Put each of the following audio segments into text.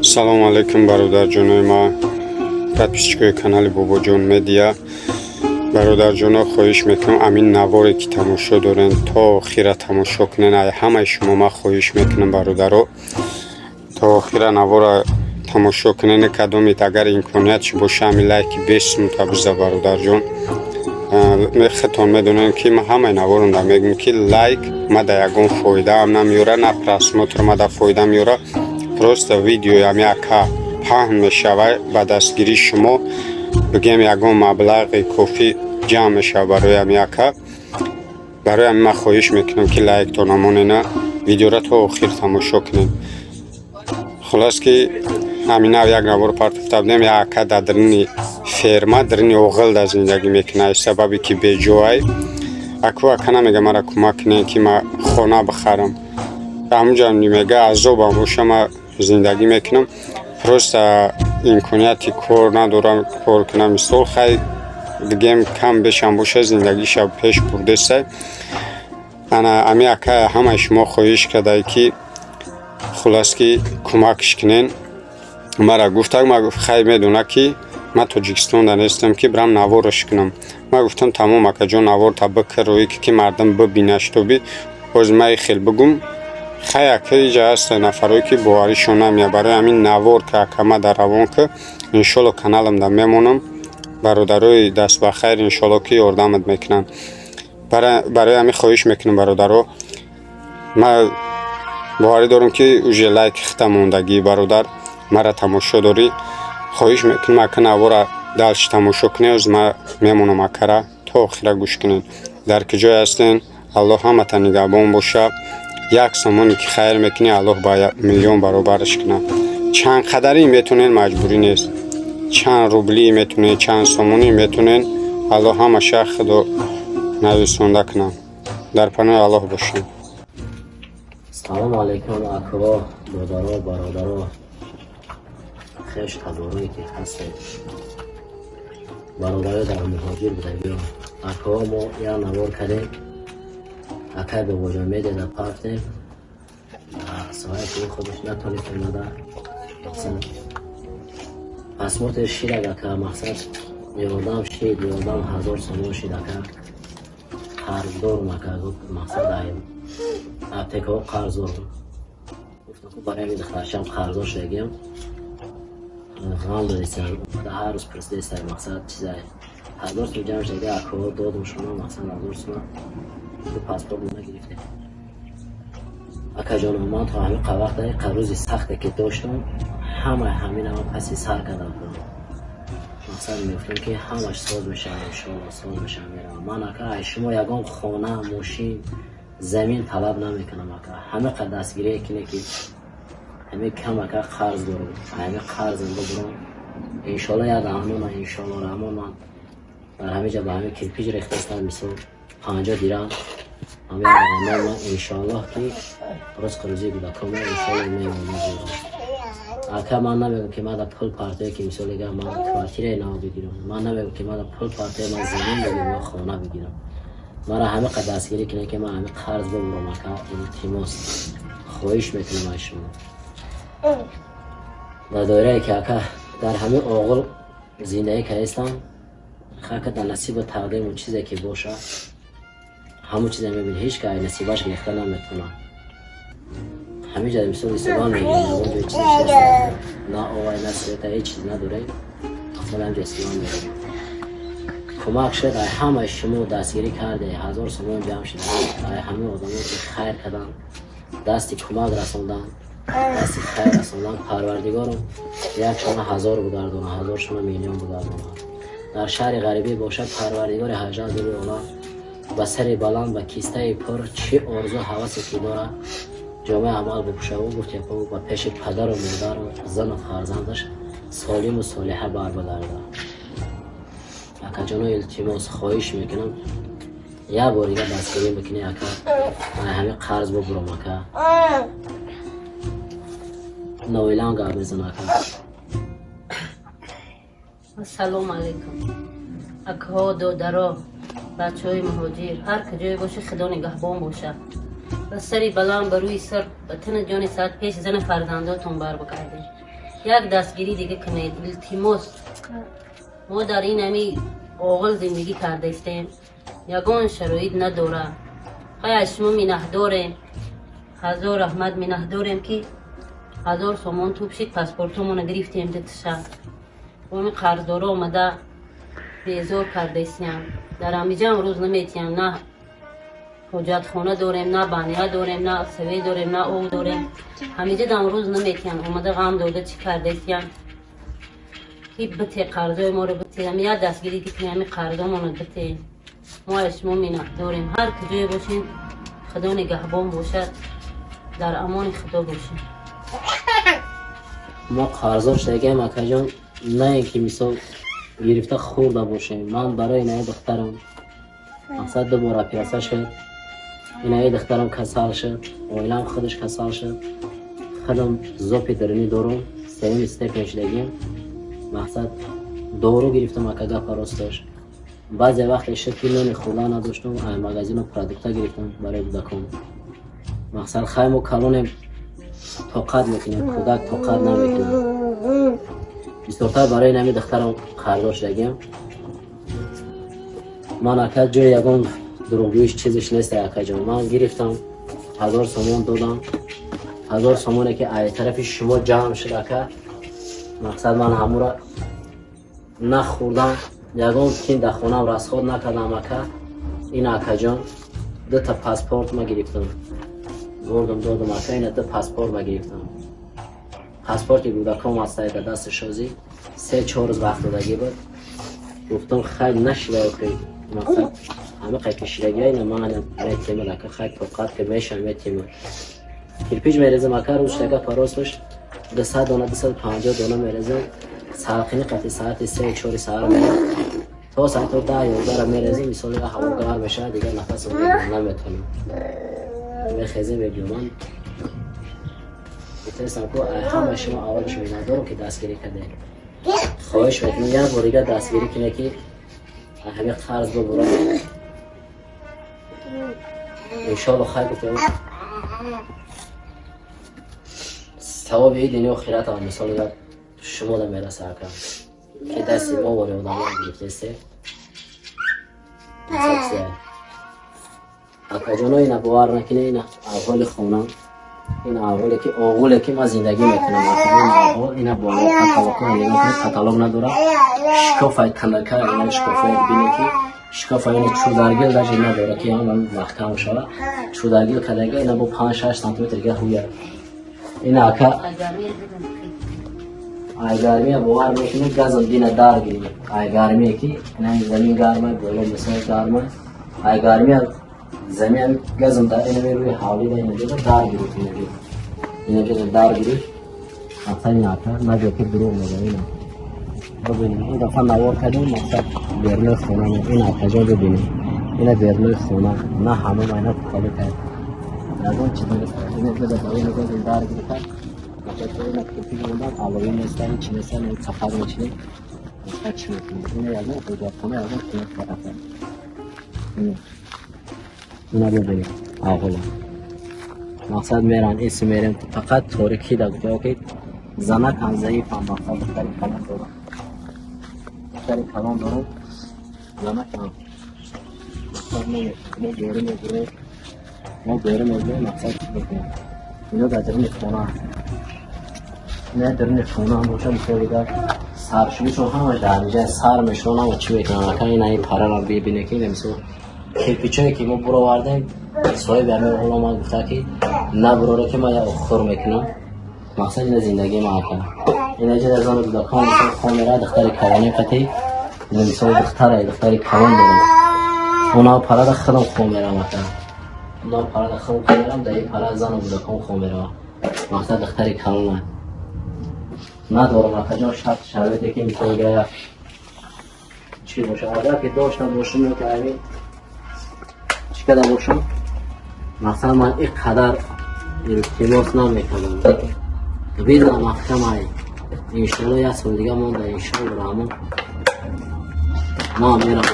Салому алейкум, бародарҷонои ма, подписчикои канали Бобоҷон Медиа. Бародарҷоно, хоҳиш мекунам, амин наворе ки тамошо дорен, то охира тамошо кунен. Ай ҳамаи шумо ман хоҳиш мекунам, бародаро, то охира навора тамошо кунен. Кадомит агар имкониятш боша, ами лайки 5 минута биза, бародарҷон. Худтон медонем, ки ман ҳамаи наворонда мегӯям, ки лайк ма да ягон фоидаам намеёра, на просмотр ма да фоида меёра. Просто видеои ами ака паҳн мешава, ба дастгирии шумо, бигем, ягон маблағи кофӣ ҷамъ мешава барои ами ака. Барои ами ман хоҳиш мекунам, ки лайктон намонена, видеора то охир тамошо кунед. Хулос, ки ҳаминав як навор партофта будем. Як ака дар дарини ферма, дарини оғил дар зиндагӣ мекунад, аз сабабе ки беҷоай. Аку ака намега, мара кӯмак кунед, ки ман хона бихарам. Ҳамунҷа мега, азобам боша, ман зиндагӣ мекунам, просто имконияти кор надорам, кор кунам. Мисол, хай, бигем, кам бешам боша, зиндагиша пеш бурдесай. Ана ами ака ҳамаи шумо хоҳиш кардае, ки хулас, ки кӯмакш кунен. Мара гуфтак, ма хай, медона, ки ман Тоҷикистонда нестам, ки бирам навораш кунам. Ман гуфтам: «Тамом, акаҷон, наворта бикар, рӯӣ ки мардум бибинад, шутоби боз ман хел бигум». Хай, ака, иҷа ҳастанд нафарое, ки боваришон намеяд. Барои ҳамин навор ки акама дар равон ки, иншолло, каналамда мемонам. Бародарои дастбахайр, иншолло, ки ёрдамат мекунанд. Барои ҳамин хоҳиш мекунам, бародаро, ман боварӣ дорам, ки уже лайки хита мондагӣ, бародар, мара тамошо дорӣ. Хоҳиш мекунам, ака, навора дальше тамошо кунед. Оз ман мемонам, акара то охира гӯш кунед. Дар куҷое ҳастен, Аллоҳ ҳамата нигаҳбон боша. Як сомоне ки хайр мекунӣ, Аллоҳ ба миллион баробараш кунад. Чанд қадарӣ метонен, маҷбурӣ нест, чанд рублӣ метонен, чанд сомонӣ метонен, Аллоҳ ҳамаша худо нависонда кунад. Дар паноҳи Аллоҳ бошед. Салому алейкум, акво, додаро, бародаро, хеш таборое ки ҳастед, бародаро дар муҳоҷир будагиё. Акво, мо як навор кардем, акай Бобоҷон Медиада партем. Соҳаи ки худаш натонист омада, просмотр шидак, ака, мақсад, ёрдам шид, ёрдам 1000 сомон шид. Ака, қарздорум, ака, мақсад, аптекаҳо қарз дорум. Гуфтам, ку барои ҳамин духтарчам қарздор шудагиам, ғам додисам, ҳар рӯз пурсидесай, мақсад, чизай. 1000 сом ҷамъ шудаги, акаҳо, додум шумо, мақсад, 1000 сом ду паспорт нагирифтем. Акаҷоно, ман то ҳамин вақта рӯзи сахте ки доштам, ҳамаи ҳаминама паси сар кардам. Мақсад, мегуфтам, ки ҳамаш соз мешавад, иншоалло, соз мешавад, меравам. Ман, ака, ай шумо ягон хона, мошин, замин талаб намекунам, ака. Ҳама қад дастгирие кине, ки ҳаме кам, ака, қарз дорам, ҳаме қарзам бибурам, иншоалло. Як раҳмона, иншоалло, раҳмон, ман дар ҳаме ҷа ба ҳаме кирпич рехтастам, мисол, 50 дирам. Ҳаме раҳмон, ман, иншоаллоҳ, ки ризқу рӯзии кӯдакомо, иншоалло, мемонам. Ака, ман намегӯм, ки ман да пул партое, ки мисол ига ман квартираи нав бигирам. Ман намегӯм, ки ман да пул партое, ман замин бигирам ё хона бигирам. Мара ҳама қад дастгирӣ кунед, ки ман ҳами қарз бибурам. Ака, илтимос, хоҳиш мекунам аз шумо. Дар доирае ки, ака, дар ҳамин оғил зиндагӣ кардистам, хака, дар насибу тақдирмон чизе ки боша, ҳамон чизе мебини. Ҳеҷ ка насибаш гирифта наметавонад. Ҳамин ҷа, мисол, истодан мегирем, ягон ҷои чизе нест, на овай, на света, ҳеҷ чиз надорем. Мисол, ҳамин ҷа истодан мегирем. Кӯмак шуд, ай ҳамаи шумо дастгирӣ карде, 1000 сомон ҷамъ шуд. Ай ҳамаи одамо ки хайр карданд, дасти кӯмак расонданд, дасти хайр расондан, Парвардигорум як шума ҳазор бугардона, ҳазор шума миллион бугардона. Дар шаҳри ғарибӣ бошад, Парвардигори ҳаждаҳ олам ба сари баланд, ба кистаи пур, чӣ орзу ҳавасе ки дорад, ҷомаи амал бипӯшаву, гуфт, ба пеши падару модару зану фарзандаш солиму солиҳа барбагардад. Акаҷоно, илтимос, хоҳиш мекунам, як бор дига дастгирӣ мекунӣ, ака, ман ҳамин қарз бубурам. Ака, ноилам гап мезана, ака. Ассалому алайкум, акаҳо, додаро, бачаҳои муҳоҷир, ҳар куҷое боша, Худо нигаҳбон боша. Ба сари баланд, ба рӯи сар, ба тани ҷони саат пеши зани фарзандотон бар бигардед. Як дастгирӣ дига кунед, илтимос. Мо дар ин ҳами оғил зиндагӣ кардаистем, ягон шароит надора. Хай, аз шумо миннатдорем, ҳазор раҳмат, миннатдорем, ки 1000 сомон туп шид, паспортомона гирифтем дуташа. Оми қарздоро омада безор кардаистям. Дар ҳамиҷаам рӯз наметиҳам, на ҳоҷатхона дорем, на баня дорем, на свет дорем, на об дорем. Ҳамиҷа дам рӯз наметиҳам, омада ғам дода чӣ кардаистям, ки бите қарзои моро бите. Ҳами як дастгирӣ ки ҳами қарзомонро бите. Мо аз шумо миннатдорем. Ҳар куҷое бошем, Худо нигаҳбон бошад, дар амони Худо бошем. Мо қарздор шудагиам, акаҷон, на ин ки мисол гирифта хӯрда бошем. Ман барои инаи духтарам, мақсад, ду бор оператсия шуд, инаи духтарам касал шуд, оилам худаш касал шуд, худам зопи дарунӣ дорум, сеюми степень шудагиам. Мақсад, дору гирифтам, ака, гапа росташ. Баъзе вақте шуд, ки нони хӯрда надоштам, ай магазину продукта гирифтам барои кӯдакон. Мақсад, хай, мо калонем, тоқат мекунем, кӯдак тоқат намекунад. Бисёртар барои нами духтарам қарздор шудагиам ман, ака. Ҷои ягон дурӯғгӯиш чизеш нест, акаҷон. Ман гирифтам, 1000 сомон додам. 1000 сомоне ки ай тарафи шумо ҷамъ шуд, ака, мақсад, ман ҳамура нахӯрдам, ягон тин дар хонаам расход накардам, ака. Ин, акаҷон, дута паспорт ма гирифтам, бурдам, додам, ака. Ина ду паспорт ма гирифтам, паспорти кӯдаком ҳастай дар дасти шозӣ. 3-4 рӯз вақт додагӣ буд, гуфтам, хай, нашида, охи, мақсад, ҳама қай кашидагиа ина ман метемад, ака. Хай, тоқат ки мешам, метемад. Кирпич мерезам, ака, рӯз шага паросаш 200 дона, 250 дона мерезам. Салқини қати соати 3-4 саҳар мерам, то соати 10-11 мерезем. Мисоли, ҳаво гарм мешавад, дигар нафасам наметонам, мехезем, мебиём. Ман гуфтаистам, ку ҳамаи шумо аввалш миннатдорам, ки дастгирӣ кардем. Хоҳиш мекунам, як бор дигар дастгирӣ кунед, ки ҳамин қарз бубурам, иншоалло. Хайр, гуфтем, савоби и дунё охиратам, мисоли, шумо да мераса, ака, ки дасти мо вори одамо гирифтесте. Акаҷоно, ина бовар накунед, ина аҳволи хона, ин аҳволе ки оғуле ки ман зиндагӣ мекунам, аҳвол ина. Боло потолокро нигоҳ кунед, потолок надорам, шкофаи танака, ина шкофае бинед, ки шкофа ина чударгил даже надора, ки ҳама маҳкам шава. Чударгил кардага, ина бо 5-6 сантиметр дига ҳуя. Ина, ака, ай гармия бовар мекунед, газам дина дар гирифт. Ай гармие ки ина замин гармай, боло мисол гармай, ай гармия замин газам дар ина рӯи ҳавлида ина ҷода дар гирифт, ина ҷода, ина ҷода дар гирифт. Мақсад, ина, ака, нагӯ ки дурӯғ мегӯям. Ина бибинед, ин дафъа навор кардем, мақсад, берунои хона. Ина, акаҷон, бибинед, ина берунои хона, на ҳамом, ина потолок, ягон чиз нест. Ина ҷода ба ина газам дар гирифта. Ина кирпич мондан, алои неста, ҳеч неста, сафар мечинем, мақсад, чӣ мекунем? Ина ягон ҳоҷатхона, ягон хона тарафа. Ина бибинед аҳвола. Мақсад, меран исм мерем, фақат торикӣ да гуфта, ки занакам заифам. Мақсад, духтари калон дорам, духтари калон дорам, занакам. Мақсад, мо беру мебурем, мо беру мебурем. Мақсад, чӣ мекунем? Ино дар даруни хона, ина даруни хона боша. Мисол, дигар саршӯишон ҳамаш дар инҷа сар мешаванд, ҳама чӣ мекунанд, ака? Ина ин параро бибине, ки ина мисол кирпичое ки мо буровардем, соҳиби ҳамин оғул омад, гуфта, ки набуроре, ки ман як охур мекунам. Мақсад, ина зиндагии ман, ака. Ина ҷа зану кӯдакон, мисол, хон меравад, духтари калони қати. Ина мисол духтара, духтари калон дорам, она парада худам хон меравам, ака, она парада худам хон меравам, дар ин пара зану кӯдакон хон меравам. Мақсад, духтари калона надорам, акаҷон, шарт шароите ки мисол гая чӣ боша. Агар ки дошта бошам ё ки ҳамин чӣ када бошам, мақсад, ман ин қадар илтимос намекардам. Виза маҳкамай, иншоалло, як сол дига монда, иншоалло раҳмон, ман мерам.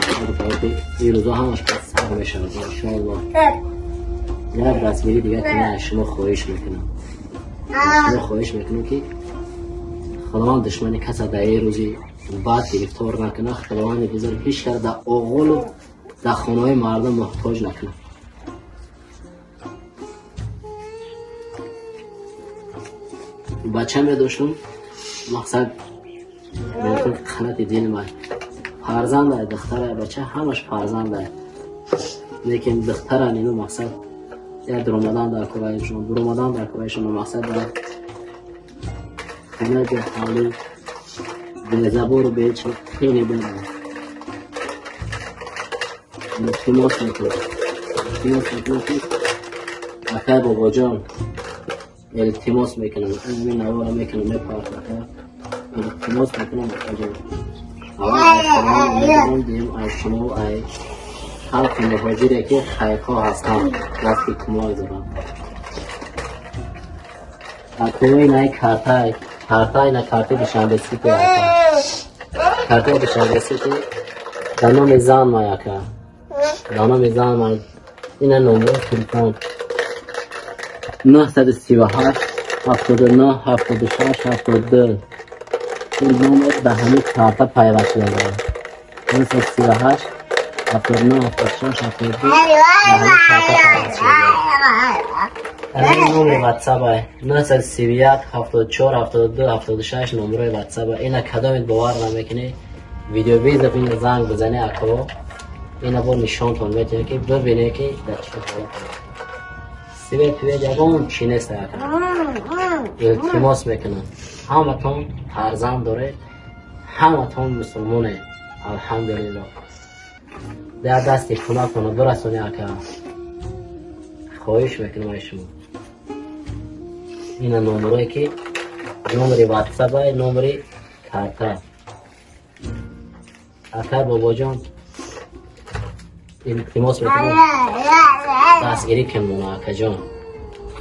Ин рӯзо ҳамаш сар мешавад, иншоалло. Як дастгирӣ дига ки аз шумо хоҳиш мекунам, аз шумо хоҳиш мекунам, ки Худованд душмани каса дар ин рӯзи бад гирифтор накунад. Худованди бузург ҳеҷ кас дар оғолу дар хонаҳои мардум муҳтоҷ накунад. Бача медоштум, мақсад қанати дилмай фарзанда, духтара, бача ҳамаш фарзанда, лекин духтара нино мақсад я дуромадан дар кораишон, буромадан дар кораишон, мақсад дар хона ҳавлӣ безабору бечи хеле беда. Илтимос мекунам, илтимос мекунам ки акай бобоҷон, илтимос мекунам, ин навора мекунам, мепартака, илтимос мекунам акаҷон. Аввал дим аз шумо, ай халқи муҳоҷире ки хайрхоҳ ҳастанд, дасти кӯмак доранд. Акои най картай, картай на карти Душанбе Сити, ака. Карти Душанбе Сити дар номи зан май, ака. Дар номи зан май. Ина номери телефон 938 79 76 72. Ин номер ба ҳамин карта пайваст шуда. 938 79 76 72 ба ҳамин карта пайваст шуда. Ҳамин номери ватсап 931 74 72 76 номерои ватсап. Ина кадомит бовар намекунӣ, видеовызов ина занг бизанӣ, ако, ина бо нишонтон метавонед ки бибинед ки дар чӣ ҳолат. Свет пивет ягон чӣ нест, ака. Илтимос мекунам, ҳаматон фарзанд доред, ҳаматон мусулмонед, алҳамдулилло. Дар дасти кӯмакона бирасонед, ака. Хоҳиш мекунам аз шумо. Ина номерое ки номери ватсапа, номери карта. Ака бобоҷон, илтимос мекунам, дастгирӣ кунмона, акаҷон.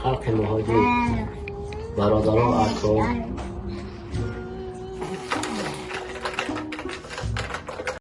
Халқи муҳоҷир, бародаро, ако.